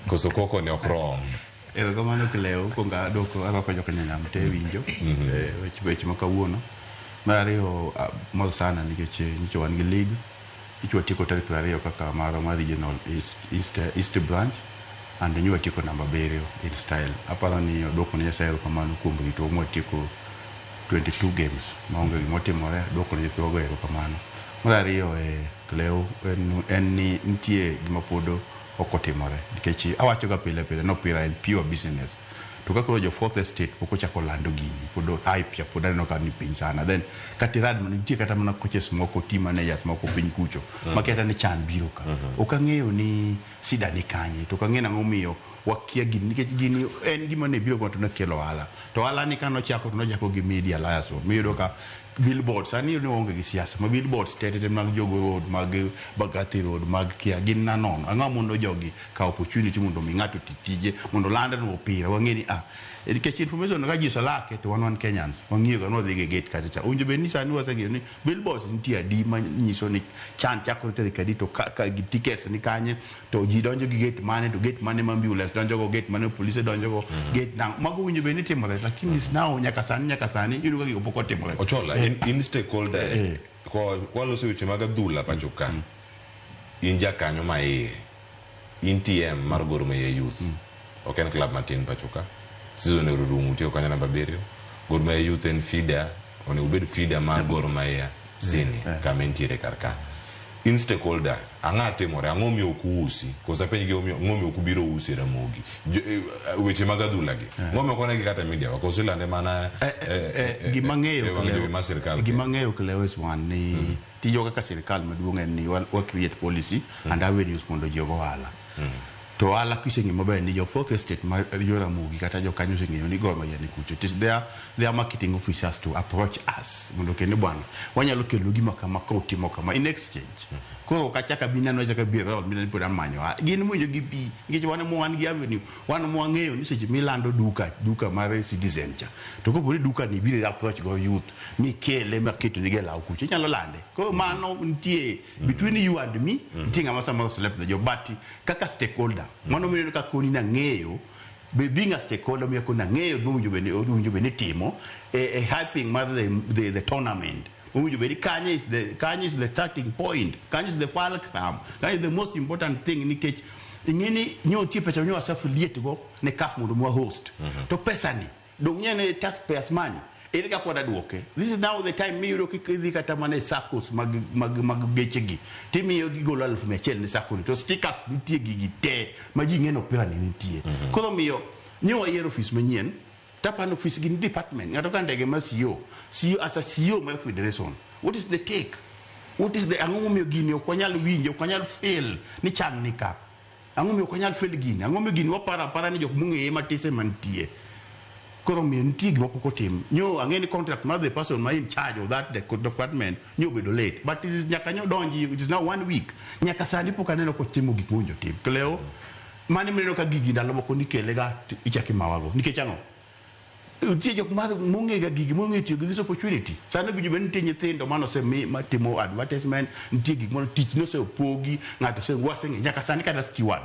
Koso koko ni ok rom. Erokamano Cleo, kuongo adwoko arwako joka nyanam te winjo weche ma kawuono. Mar ariyo mor sana nikech nyocha wan gi league. Nyocha watieko tarik 20 kaka marwa mar regional East branch and nyocha watieko namba 7 in style. Aparo ni adwoko ne Nyasaye erokamano kuom ritowa mwatieko 22 games maonge gima otimore. Adwoko ne nyithiwago erokamano. Mar ariyo Cleo en ni nitie gima pod ok otimore nikech awacho ga pile pile ni opira en pure business. To ka koro jo fourth estate pok ochako lando gini, pod hype cha pod aneno ka ni piny sana. Then kata irad nitie kata mana coaches moko, team managers moko piny kucho ma kata ni chan biro ka. Ok ang'eyo ni sida ni kanye, to ok ang'eyo nang'o miyo wakia gini nikech gini en gima ne biro to ne kelo ohala. To ohala ni kanochako to nochako gi media liaison. Miyudo ka billboards, sani iyudo ni waonge gi siasa, ma billboards te te mag Jogoo Road, mag Mbagathi Road, mag kia gin na nono. Ang'o mondo jogi kawo opportunity mondo mi ng'ato oti tije mondo oland nwa opira wang'e ni nikech information ka ji oselake to wan Kenyans wang'iyo ga nwadhi e gate kacha cha. Owinjo bed ni sani waseng'eyo ni billboards nitie adi manyiso ni chan chakore tarik adi to ka gi tickets ni kanye to ji donjo gi gate mane to gate mane ma ambulance donjo go, gate mane polise donjo go, gate nang' mago owinjo bed ni timore, lakini now nyaka sani iyudo ka gigo pok otimore. Ochola, in stakeholder kwaloso weche mag adhula pacho ka, in jakanyo ma iye, in TM mar Gor Mahia Youth. Ok en club matin pacho ka. Season orumo utieko kanyo namba 7. Gor Mahia Youth en feeder, onego obed feeder mar Gor Mahia Senior kama entiere kar ka. In stakeholder, ang'o timore? Ang'o miyo ok uusi? Koso apenj gi ang'o miyo ok ubiro usi e Ramogi? Weche mag adhula gi. Ang'o miyo ok onegi kata media wa? Koso ilande mana Gima ng'eyo e wang' jowi mar sirkal? Gima ng'eyo Cleo is one ni tijwa kaka sirkal maduong' en ni wa create policy and avenues mondo ji ogo ohala. To ohala kiseng'eyo maber ni jo fourth estate ma jo Ramogi kata jokanyo oseng'eyo ni Gor Mahia ni kucho. It is their marketing officers to approach us mondo kene bwana wanyalo kelo gima kama ka utimo kama in exchange. Koro ok achak abi neno achak abi e role mineno ni pod amanyo ohala. Gin mowinjo gibi nikech wan ema wan gi avenue, wan ema wang'eyo ni seche milando duka mar Citizen cha to kopo ni duka ni ibiro approach go youth mikele maketo nigi e law kucho inyalo lande. Koro mano nitie between you and me, nitie ng'ama samoro select the job, but kaka stakeholder mano mineno ka koni nang'eyo being a stakeholder miyo koni ang'eyo gima owinjo bed ni timo e hyping mar the tournament. Owinjo bed ni kanye is the starting point, kanye is the fulcrum, kanye is the most important thing nikech ing'e ni nyotie pesa nyo wase affiliate go ne CAF mondo mwa host. To pesa ni dong' ng'e taxpayers money ere kaka wadaduoke. This is now the time miyudo kidhi kata mana e SACCOs mag gechegi timiyo gigolo 1,100 ne SACCO ni to stickers nitie gigi te ma ji ng'e ni opira ni nitie. Koro miyo nyo wayiero ofis manyien tapano ofis gi department ng'ato ka ndege ma CEO CEO as a CEO mar federation, what is the take, what is the ang'o momiyo gini ok wanyal winjo, ok wanyal feel ni chan ni ka, ang'o momiyo ok wanyal feel gini, ang'o momiyo gini waparo apara ni jok mong'eye matis ema nitie. Koro miyo nitie gima pok otim. Nyo ang'e ni contract mar the person ma in charge of that department nyo obedo late, but it is nyaka nyo donji, it is now one week, nyaka sani pok aneno kotimo gik mowinjo tim. Cleo mane mineno ka gigi ndalo moko nikele ga ichako imawago nikech ang'o? Nitie jok ma mong'e ga gigi, mong'e tiyo gi this opportunity. Sani owinjo bed ni nitie nyithindo manosemi matimo advertisement, nitie gik mano tich nosepogi, ng'ato ose waseng'e nyaka sani kata steward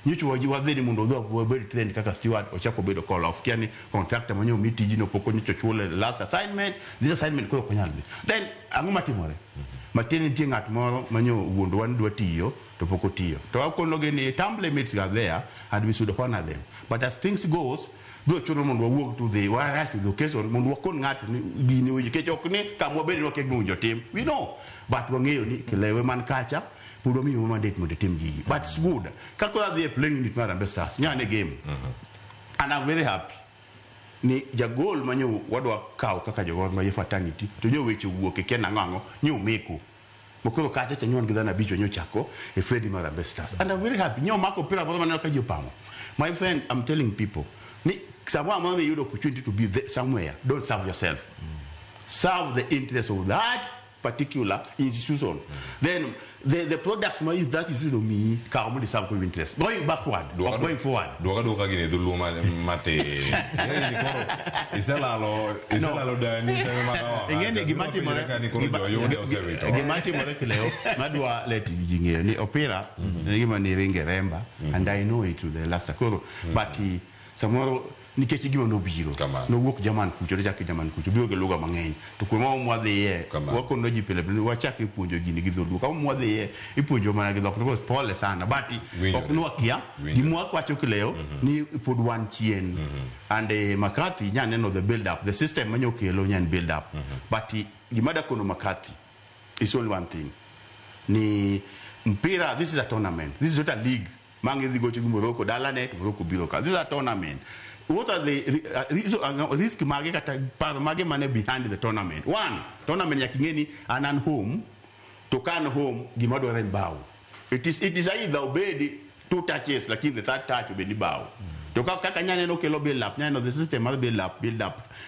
nyocha wadhi ni mondo odhi wabed trained kaka steward, ochako obedo call off kia ni contractor manyo mi tijno pok nyocha ochule last assignment, this assignment koro ok onyal dhi. Then ang'o matimore matin? Nitie ng'at moro manyo wuondowa ni dwa tiyo to pok otiyo, to wakonogi ni term limits are there and we should honor them, but as things goes biro chuno mondo wawuog to the wa rush to the occasion mondo wakon ng'ato ni gini owinjo nikech ok ni kama wabede ni wakia gima owinjo tim, we know, but wang'eyo ni kilewe man kacha pod wamiyo mandate mondo itim gigi. But it's good ka koro adhi e playing unit mar Harambee Stars nyane game and I'm very happy ni jagol manyo wadwa kawo kaka jogor ma fraternity to nyo weche owuok e kia nang'o ang'o nyo omeko mokoro kacha cha nyo wan gi dhano abich nyo chako e Freddy mar Harambee Stars and I'm very happy nyo mako opira moro maneno ka ji opamo. My friend, I'm telling people ni samoro amora miyudo opportunity to be there somewhere, don't serve yourself, serve the interest of that. particular institution. Then the product ma is that institution omiyi, kaw mondo iserve kod interest going backward or going forward. Duoka duoka gini dholuo matin. Ing'e ni koro iselalo dani seme mag awacha. Ing'eni gima Biro timore penjore ka ni koro joyude osewito. Gima timore kileo madwa let ji ng'eyo ni opira en gima ni ringe remba and I know it to the last. Koro but samoro nikech gima nobiro Kamano. nowuok German kucho, nochak German kucho, biro gi lugha mang'eny, to kuonde mwadhiye Kamano. wakono ji pile pile wachak ipuonjo gini gi dholuo. Kama mwadhiye ipuonjo mana gi dhok to pole sana, but Winjore. ok nwakia. Winjore. Gima wacho kileo ni pod wan chien and McCarthy nya neno the build up, the system manyo kelo nya en build up, but gima dakono McCarthy is only one thing, ni mpira, this is a tournament, this is not a league mang idhi gocho gi Morocco dalane to Morocco biro ka. This is a tournament. What are the risk mage kata paro mage mane behind the tournament? One, tournament nyaka ing'e ni an home, to ka an home, gima dwaro en bao. It is either obed two touches, lakini the third touch obed ni bao. To kaka nya neno kelo build up, nya neno the system mar build up,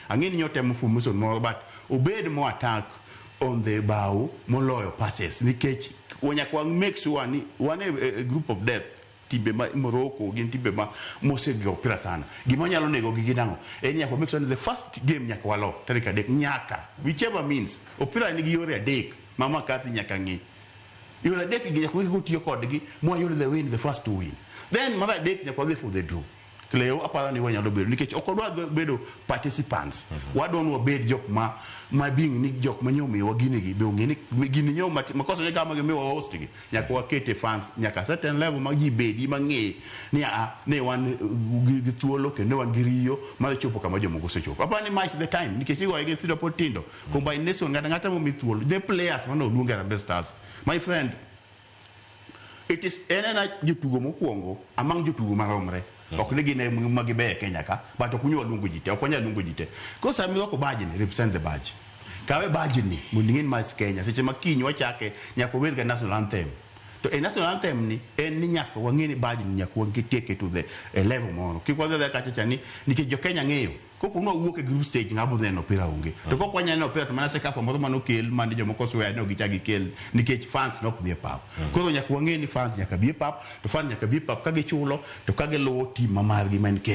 ang'e ni nyotemo formation moro, but obed more attack on the bao moloyo passes, nikech nyaka wa make sure ni wan e group of death. Timbe ma Morocco gin timbe ma mosego opira sana. Gima nyalo nego gi ginang'o en nyaka wa make sure ni the first game nyaka walo tarik 3, nyaka whichever means. Opira nigi yore adek ma McCarthy nyaka ng'i. Yore adek gi nyaka weke kotiyo kodgi mwayud the win, the first to win. Then mar adek nyaka wadhi for the draw. Cleo, aparo ni wanyalo bedo, nikech ok wadwa bedo participants. Wadwa ni wabed jok ma being ni jok ma nyomiwa gini gi be ong'e ni gini nyo makosa ni kama gimiwa host gi nyaka wakete fans nyaka certain level ma ji bedi mang'e ni a ne wan gi thuolo kendo wan gi riyo mar chopo kama jomoko osechopo. Aparo ni ma is the time, nikech igoye gi nyithindo pod tindo. Combination ng'ato ang'ata momi thuolo, the players mane oluongi Harambee Stars, my friend, it is en ena jotugo mokwongo among jotugo maromre. Ok ni gin ema gibeyo e Kenya ka, but ok unyal luongo ji te, ok wanyal luongo ji te. Koro sama irwako badge ni, represent the badge. Kawe badge ni mondo ing'e ni ma Kenya. Seche ma kiny wachake, nyaka wabed ga national anthem. To e national anthem ni en ni nyaka wang'e ni badge ni nyaka wakete to the e level moro. Kik wadhi adhiya kacha cha ni nikech jo Kenya ng'eyo kopo ni wawuok e group stage, ng'abo dhi neno opira onge. To kok wanyalo neno opira, to mana CECAFA moro manokel mane jomoko swear ni ok gichak gikel nikech fans nok dhi e pap. Koro nyaka wang'e ni fans nyaka bi e pap, to fans nyaka bi e pap ka gichulo to ka giluwo team ma margi ma en Kenya.